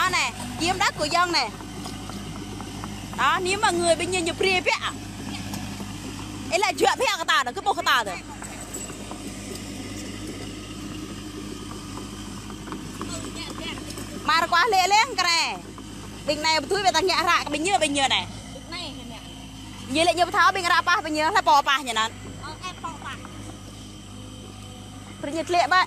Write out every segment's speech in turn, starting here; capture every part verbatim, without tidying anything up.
Anai, chiếm đất của dân anai. Đó, nếu mà người bên Nhật, Nhật Bri biết à? Ấy là dọa biết kơ ta đó, cứ bố kơ ta đó. Mar kuah lĕ lĕng kơ anai. Ƀing anai ƀu tui ƀing ta ngă hră kơ ƀing ñu, ƀing ñu anai. Ñu lĕ ñu ƀu thâo ƀing hră pah ƀing ñu, hlơi pô pah ñu anŭn. Brơi ñu klĕ ƀă.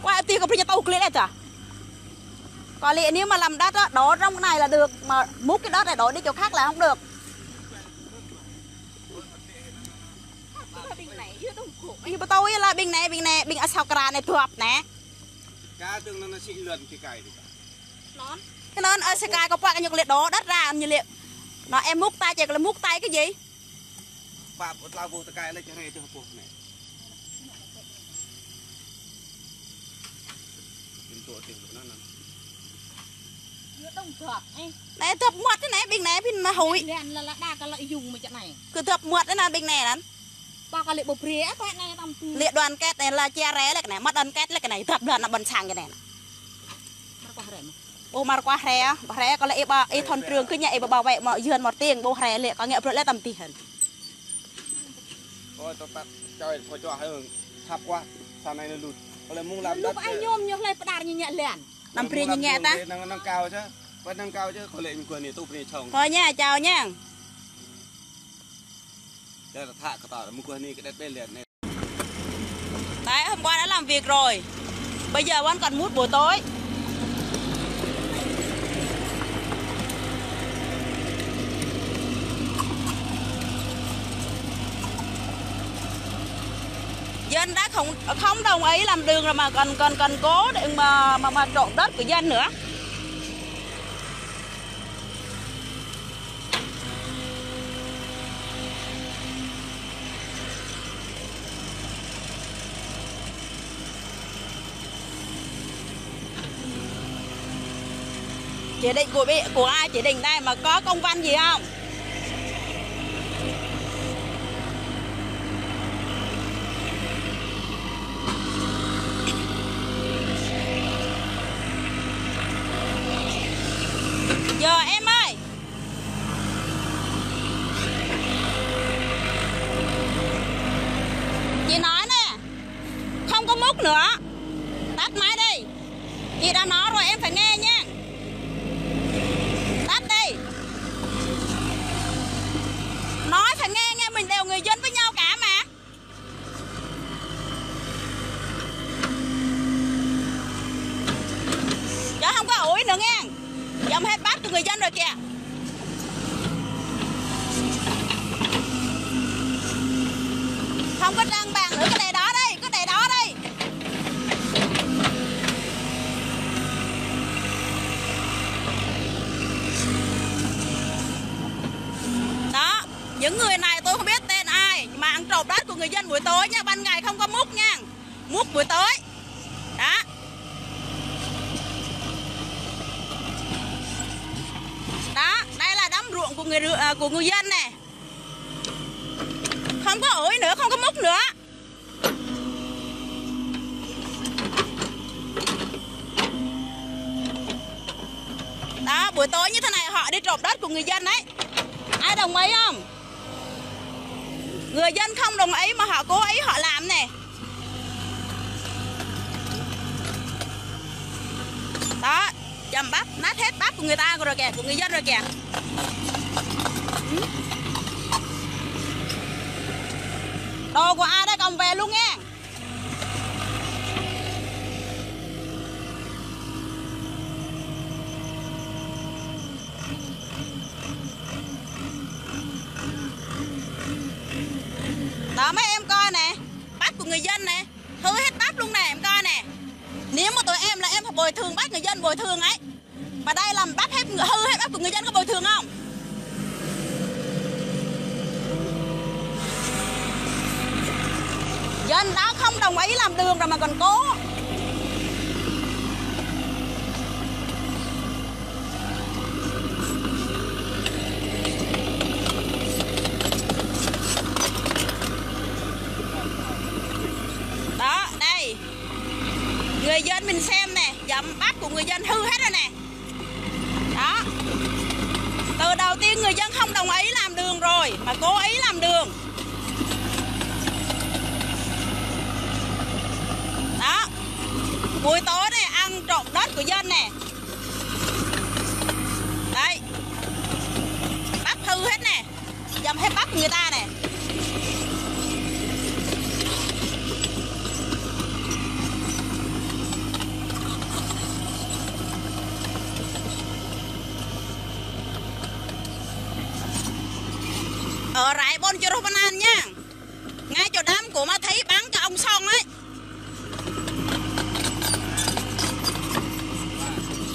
Ơ, ti kơ brơi ñu tŭ klĕ lĕ ta. Kơ lĕ nếu mà làm đất á, đổ trong cái này là được, mà múc cái đất này đổ đi chỗ khác là không được. Ñu ƀu tui là ƀing anai, ƀing anai, ƀing asâo kra anai tuăp anai. Ka tơ̆ng anŭn sĭ lŏn ti kai đi. Anŭn, ơ, sĭ kai kơ pă kơ ñu kơ lĕ đổ đất ra, ñu lĕ. Nó em múc tay, chị kơ lĕ múc tay cái gì? Pă pơtla ƀuh tơkai lĕ čơrĕ tơh pơh anai. Anai tơp muăt anai, ƀing anai ƀing mă huĭ. Kơ tơp muăt anai ƀing anai anŭn. Lĕ đoàn kết anai, lĕ čơrĕ lĕ kơ anai, mă đoàn kết lĕ kơ anai, tơp lŏn anai ƀôn sang kơ anai. Ơ, mar kuah hrĕ, ƀu hrĕ kơ lĕ ih ba, ih thôn trưởng kơ ñu ih ba bảo vệ mă yơn mă tiêng, ƀu hrĕ lĕ kơ ngă brơi lĕ tăm tih hăn. Ôi, tơpă, čơi, kơ čuah hơng, thap kuah, sa anai lĕ lut. Kơ lĕ mơ̆ng lăm lŭp đăt ai ñu, ñu hlơi pơđar ñu ngă lĕ. Năm brơi ñu ngă ta. Năng, năng cao chứ, pă năng cao chứ, kơ lĕ ñu kơ anai tŭ brơi čong. Kơ ñu, chào ñu. Đe ta thă kơ ta, mơ̆ng kơ anai kơ đet ƀe lĕ anai. Đấy, hôm qua đã làm việc rồi. Bây giờ vẫn còn mút buổi tối. Dân đã không, không đồng ý làm đường rồi mà còn, còn, còn cố để mà, mà, mà trộm đất của dân nữa. Chỉ định của bị, của ai chỉ định đây mà có công văn gì không? Giờ em ơi, chị nói nè, không có múc nữa. Tắt máy đi. Chị đã nói rồi em phải nghe nha. Tắt đi. Nói phải nghe nghe, mình đều người dân với nhau cả mà. Chó không có ủi nữa nghe. Dọn hết bát của người dân rồi kìa. Không có trang bàn nữa, cứ để đó đi, cứ để đó đi. Đó, những người này tôi không biết tên ai mà ăn trộm đất của người dân buổi tối nha, ban ngày không có múc nha. Múc buổi tối. Đó. Đó, đây là đám ruộng của người, à, của người dân này. Không có ủi nữa, không có múc nữa. Đó, buổi tối như thế này họ đi trộm đất của người dân đấy. Ai đồng ý không? Người dân không đồng ý mà họ cố ý họ làm này. Đó, dăm bắp, nát hết bắp của người ta rồi kìa, của người dân rồi kìa. Đồ của ai đây, cầm về luôn nghe. Đó, mấy em coi nè, bắp của người dân nè, hư hết bắp luôn nè, em coi nè. Nếu mà tụi em là em phải bồi thường, bắt người dân bồi thường ấy. Mà đây làm bắp hết, hư hết bắp của người dân, có bồi thường không? Dân đã không đồng ý làm đường rồi mà còn cố. Đó, đây. Người dân mình xem này, giám bắt của người dân hư hết rồi này. Đó. Từ đầu tiên người dân không đồng ý làm đường rồi mà cố ý làm đường. Đó. Buổi tối này ăn trộm đất của dân này. Đấy. Bắt hư hết này. Dăm hết bắt người ta này. Ở Rái Bon Chô Rô Phan An nha. Ngay chỗ đám của Ma Thí bán cho ông Song ấy.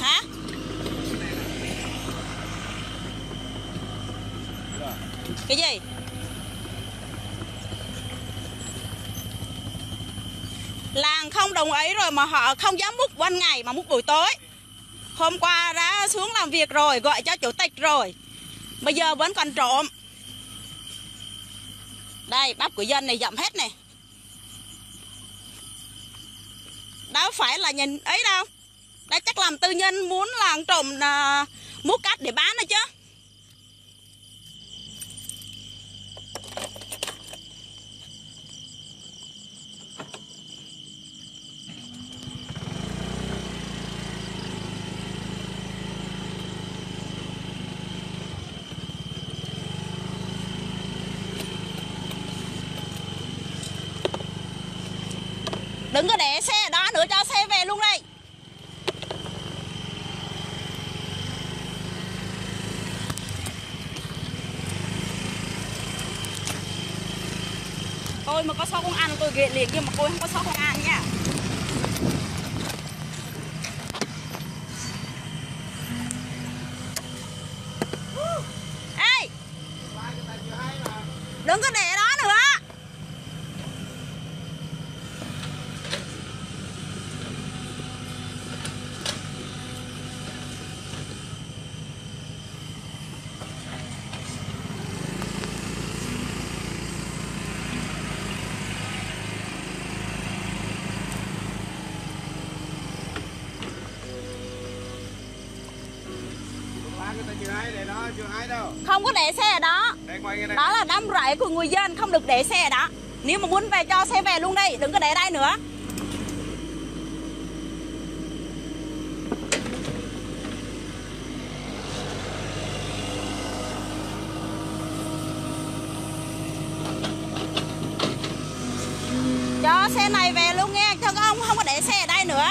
Hả? Cái gì? Làng không đồng ý rồi mà họ không dám múc ban ngày mà múc buổi tối. Hôm qua đã xuống làm việc rồi, gọi cho chủ tịch rồi. Bây giờ vẫn còn trộm. Đây, bắp của dân này dậm hết này. Đâu phải là nhà ấy đâu. Đây chắc làm tư nhân muốn làng trộm, à, múc cát để bán nữa chứ. Đừng có để xe ở đó nữa, cho xe về luôn đi. Tôi mà có số công an tôi ghé liền, nhưng mà tôi không có số công an nha. Ê! Đừng có để đó nữa. Không có để xe ở đó. Đó là đám rẫy của người dân, không được để xe ở đó. Nếu mà muốn về, cho xe về luôn đi, đừng có để đây nữa. Cho xe này về luôn nghe, cho ông không có để xe ở đây nữa.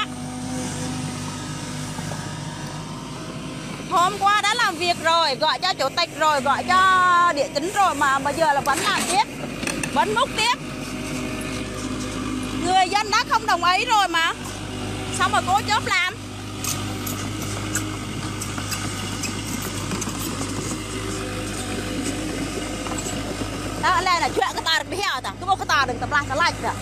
Hôm qua đã làm việc rồi, gọi cho chủ tịch rồi, gọi cho địa chính rồi mà bây giờ là vẫn làm tiếp, vẫn múc tiếp. Người dân đã không đồng ý rồi mà sao mà cố chấp làm. Đó, lẽ là chuyện cái ta được hiểu ta, cứ một cái ta đừng tập lách, ta lách ta.